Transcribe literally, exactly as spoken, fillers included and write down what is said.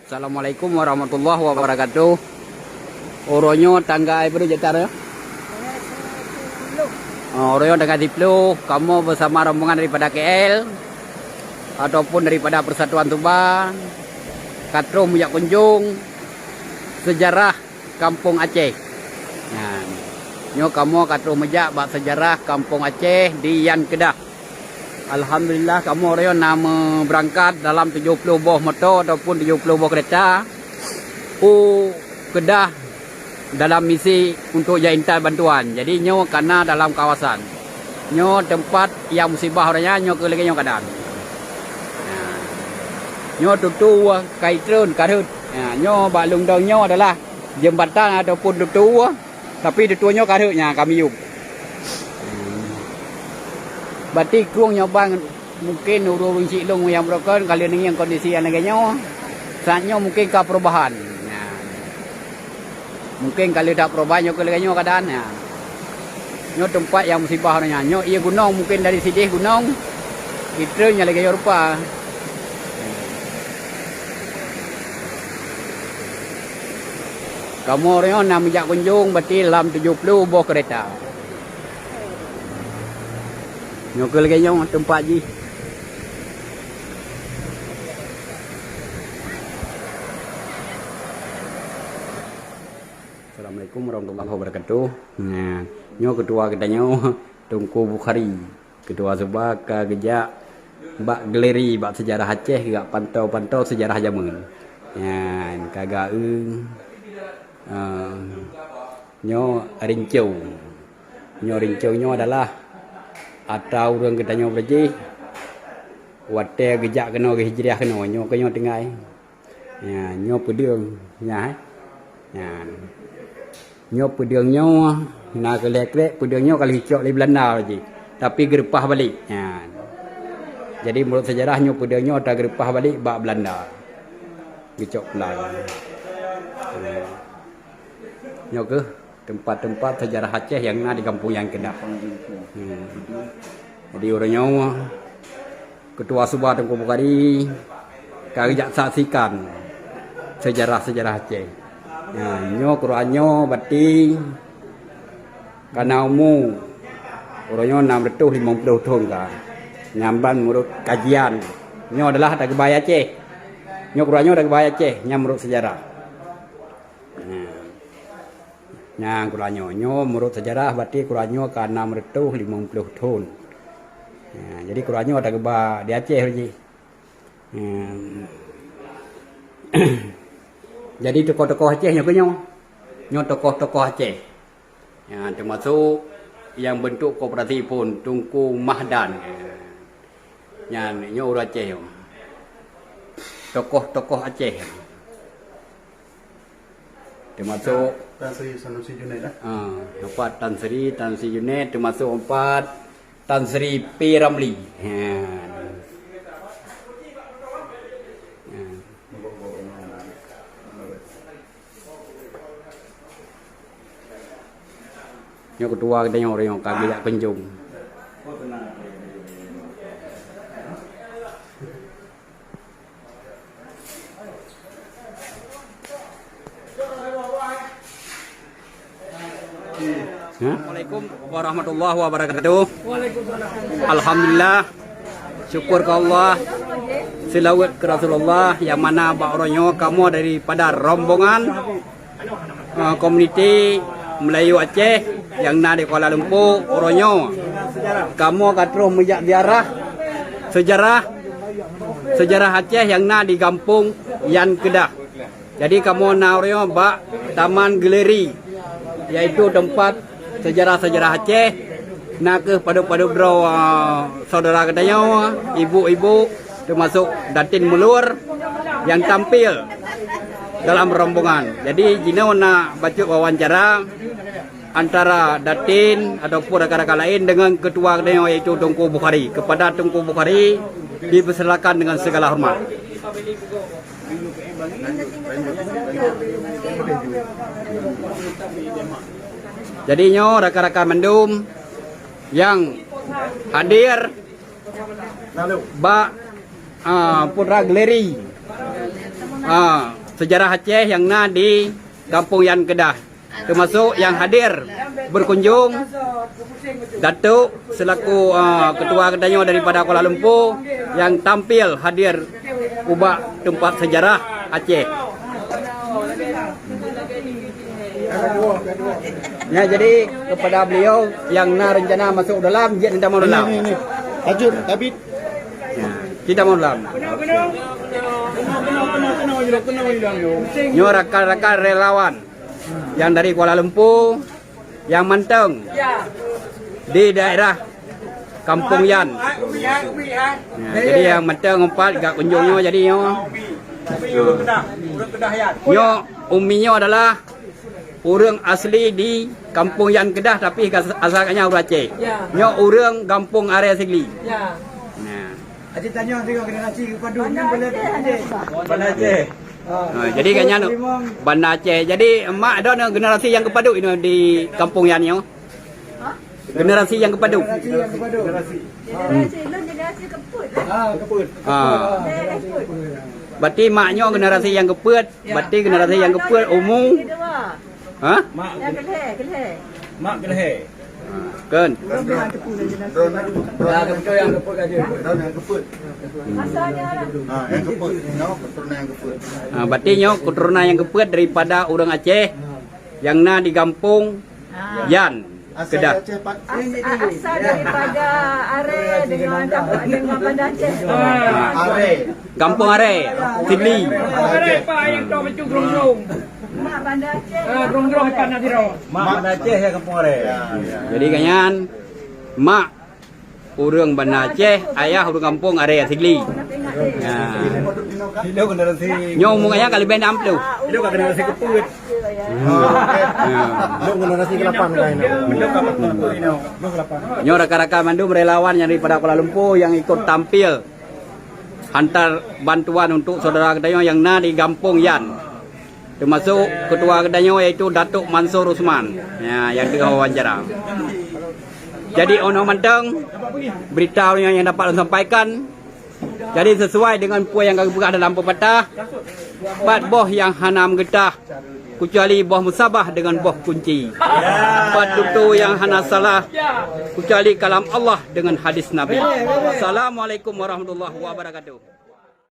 Assalamualaikum warahmatullahi wabarakatuh. Uroe nyoe tanggai padum jeuet tareuh? Ah, uroe nyoe tanggai siplôh, kamoe beusama rombongan daripada K L ataupun daripada Persatuan Suba ka troh meujak kunjong sejarah Kampung Aceh. Nah, nyoe kamoe ka troh meujak bak sejarah Kampung Aceh di Yan Keudah. Alhamdulillah, kamoe uroe nyoe na meubeurangkat dalam tujoh ploh boh moto ataupun tujoh ploh boh keureta u Keudah dalam misi untuk jak intat bantuan. Jadi, nyoe ka na dalam kawasan. Nyoe teumpat nyang musibah uroe nyoe, nyoe keuh lagèe nyoe keuadaan. Nah, nyoe tutue ka jitreun, ka rhot. Nah, nyoe bak lôn dong nyoe adalah jeumbatan ataupun tutue. Tapi tutue nyoe ka rhot nyan ka miyueb. Berarti krueng nyoe ban mungken ureueng-ureueng chik lôn nyang beurokon ka lheueh neungieng kondisi nyang lagèe nyoe. Saat nyoe mungken ka perubahan. Nah. Mungken ka lheueh that perubahan nyoe keuh lagèe nyoe keuadaan nyan. Nyoe teumpat nyang musibah uroe nyan. Nyoe ié gunong mungken dari sideh gunong jitreun nyang lagèe nyoe rupa. Kamoe uroe nyoe na meujak kunjong berarti lam tujoh ploh boh keureta. Nyoe keuh lagèe nyoe teumpat jih. Assalamualaikum warahmatullahi wabarakatuh. Nah, nyoe keutua geutanyoe Teungku Bukhari. Keutua Suba ka geujak bak galeri bak seujarah Aceh, geujak pantau-pantau seujarah jameun. Nyan ka geu, eh, nyoe rincong. Nyoe rincong nyoe adalah atra ureueng geutanyoe beurajih watèe geujak keunoe, geuhijriah keunoe, nyoe keuh nyoe tinggai. Nyan, nyoe peudeueng. Nyan, eh. Nyan. Nyoe peudeueng nyoe, na keuh lhèe krek, peudeueng nyoe ka lheueh jicok lé Beulanda jih. Tapi geureupah balek. Nyan. Jadi, meunurot seujarah nyoe peudeueng nyoe atra geureupah balek bak Beulanda. Geucok pulang. Nyan. Nyoe keuh teumpat-teumpat seujarah Aceh nyang na di gampông Yan Keudah. Hmm. Jadi, uroe nyoe, Keutua Suba Teungku Bukhari ka geujak saksikan seujarah-seujarah Aceh. Nah, nyoe keuruan nyoe berarti ka na umu uroe nyoe enam ratus limong puluh thon ka. Nyan ban meunurot kajian. Nyoe adalah atra geuba Aceh. Nyoe keuruan nyoe atra geuba Aceh, nyan meunurot seujarah. Nah. Nyan keuruan nyoe, nyoe meunurot seujarah berarti keuruan nyoe ka enam ratus limong puluh thon. Nah, jadi keuruan nyoe atra geuba di Aceh jih. Nah. Jadi tokoh-tokoh Aceh nyoe keuh nyoe. Nyoe tokoh-tokoh Aceh. Nyan teumasok nyang beuntuk koperasi phon Teungku Mahdan. Nyan nyoe ureueng Aceh nyoe. Tokoh-tokoh Aceh. Teumasok Tan Sri Sanusi Junaid lah. Ha, empat Tan Sri, Tan Sri Junaid, teumasok empat Tan Sri P Ramli. Ha. Ha. Nyoe keutua geutanyoe ureueng nyoe ka geujak kunjong. Ha? Assalamualaikum warahmatullahi wabarakatuh. Alhamdulillah. Syukur keu Allah. Seulaweuet keu Rasulullah, nyang mana bak uroe nyoe kamoe daripada rombongan, eh, komuniti Meulayu Aceh nyang na di Kuala Lumpur, uroe nyoe kamoe ka troh meujak ziarah seujarah, seujarah Aceh nyang na di gampông Yan Keudah. Jadi, kamoe na uroe nyoe bak Taman Galeri, yaitu teumpat seujarah-seujarah Aceh, na kheueh padub-padub droe, ah, syedara geutanyoe, ibu-ibu, teumasok Datin Meulur nyang tampil dalam rombongan. Jadi, jinoe na bacut wawancara antara Datin ataupun rakan-rakan laén deungon keutua geutanyoe, yaitu Teungku Bukhari. Kepada Teungku Bukhari, dipersilakan dengan segala hormat. Jadi nyoe rakan-rakan mandum nyang hadir bak, ah, Putra Galeri, ah, sejarah Aceh nyang na di Kampung Yan Kedah, teumasok nyang hadir berkunjung Datuk selaku, ah, ketua geutanyoe daripada Kuala Lumpur nyang tampil hadir ubak teumpat sejarah Aceh. Ya, jadi kepada beliau nyang na rencana masuk dalam, jeuet tamong dalam. Ni, ni, ni. Lanjut, David. Ya, kita mau dalam. Nyoe rakan-rakan relawan nyang dari Kuala Lumpur, nyang mantong di daerah Kampung Yan. Ya, jadi nyang mantong umpat gak kunjung nyoe jadi nyoe. Nyoe Umi nyoe adalah ureuëng asli di Kampung Yan Kedah, tapi asal katnya ureuëng Aceh. Ya. Nyoe ureuëng Gampong Are Sigli. Ya. Nah. Aci tanya tengok generasi kepadum ni boleh Aceh. Banda Aceh. Ha, jadi katnya Banda Aceh. Jadi mak dah generasi nyang kepadum inoe di Kampung Yan nyoe. Generasi nyang kepadum. Generasi nyang kepadum. Generasi lôn generasi keempat lah. Ah, keempat. Ah. Saya keempat. Berarti mak nyoe generasi nyang keempat. Ya. Berarti generasi nyang keempat umu. Kedua. Ha? Mak. Yang kelihé, kelihé. Mak kelihé. Ha, kan? Dah betul yang keempat aja. Dah yang keempat. Asalnya lah. Ha, yang keempat. Nyoe keturunan yang keempat. Ha, berarti nyoe keturunan yang keempat daripada ureuëng Aceh nyang na di Gampong Yan, Kedah. As-, asal daripada Are dengan Gampong, dengan Banda Aceh. Ah. Are. Gampong Are, Sigli. Are, Pak, yang tu macam gerung-gerung. Mak Banda Aceh. Ah, gerung-gerung, Pak, nak tiru. Mak Banda Aceh ya, Gampong Are. Ya, ya. Jadi, katnya mak ureuëng Banda Aceh, ayah ureuëng Gampong Are Sigli. Ya. Nyoe umur katnya ka leubeh enam puluh. Nyoe generasi keempat. Ya. Nyoe generasi ke-delapan kan. Nyoe rakan-rakan mandum relawan nyang daripada Kuala Lumpur nyang ikut tampil hantar bantuan untuk saudara geutanyoe nyang na di Gampong Yan. Teumasok ketua geutanyoe yaitu Datuk Mansur Usman. Ya, nyang teuka wawancara. Jadi, ono mantong berita nyang dapat lôn sampaikan. Jadi, sesuai dengan peue nyang ka geupeugah dalam pepatah, pat boh nyang hana meugeutah, kecuali boh musabah dengan boh kunci. Pat tutoe nyang hana salah, kecuali kalam Allah dengan hadis Nabi. Assalamualaikum warahmatullahi wabarakatuh.